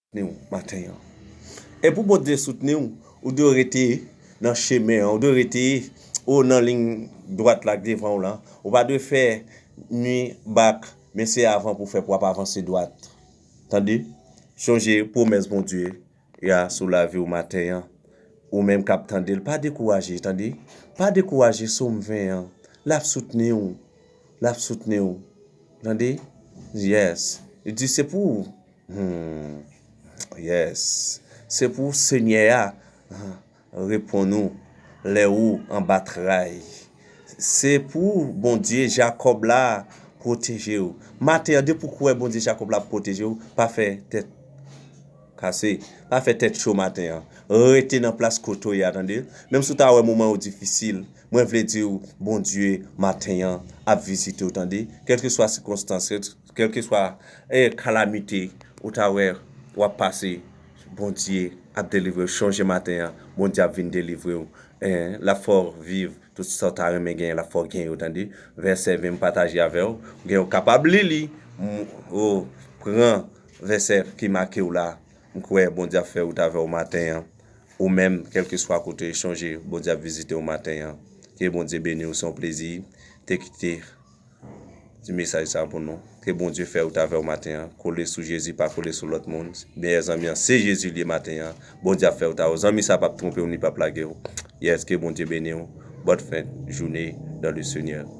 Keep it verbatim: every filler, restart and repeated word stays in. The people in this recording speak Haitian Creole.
Soutni w maten an. E pou Bondye soutni w, ou dwe rete nan chemen an, ou dwe rete ou nan liy dwat la k devan w lan. Ou pa dwe fè nwi bak, men se avan pou fè pou w ap avanse dwat. Tande? Chonje pwomès Bondye ya sou lavi w maten an. Ou menm k ap tande l, pa dekouraje, tande? Pa dekouraje, Sòm ven an. L ap soutni w. L ap soutni w. Tande? Yes. Li di se pou ou. Hmm. Yes. Se pou Senyè a reponn ou lè ou anba tray. Se pou Bondye Jakòb la pwoteje w. Maten an, depi w kwè Bondye Jakòb la ap pwoteje w, pa fè tèt kase. Pa fè tèt cho maten an. Rete nan plas kote w ye a, tande. Menm si w ta wè moman yo difisil, mwen vle di w, Bondye, maten an, ap vizite w, tande. Kèlkeswa sikonstans, kèlkeswa eh, kalamite, ou ta wè, w ap pase, Bondye ap delivre w. Chonje maten an, Bondye ap vin delivre w. Eh, l ap fè w viv tout sa w ta renmen genyen, l ap fè w genyen yo, tande. Vèsè ven m pataje avè w, ou gen w kapab li li. M, o, pran vèsè ki make w la. M kwè Bondye ap fè wout avè w maten an. Ou menm, kèlkeswa kote, chonje, Bondye ap vizite w maten an. Ke Bondye beni w, se yon plezi te kite ti mesaj sa pou nou. Ke Bondye fè wout avè w maten an. Kole sou Jezi, pa kole sou lòt moun. Meyè zanmi an, se Jezi li ye maten an. Bondye ap fè wout avè w. Zanmi sa p ap twonpe w ni p ap lage w. Yes, ke Bondye beni w. Bòn fen jounen dans le Seigneur.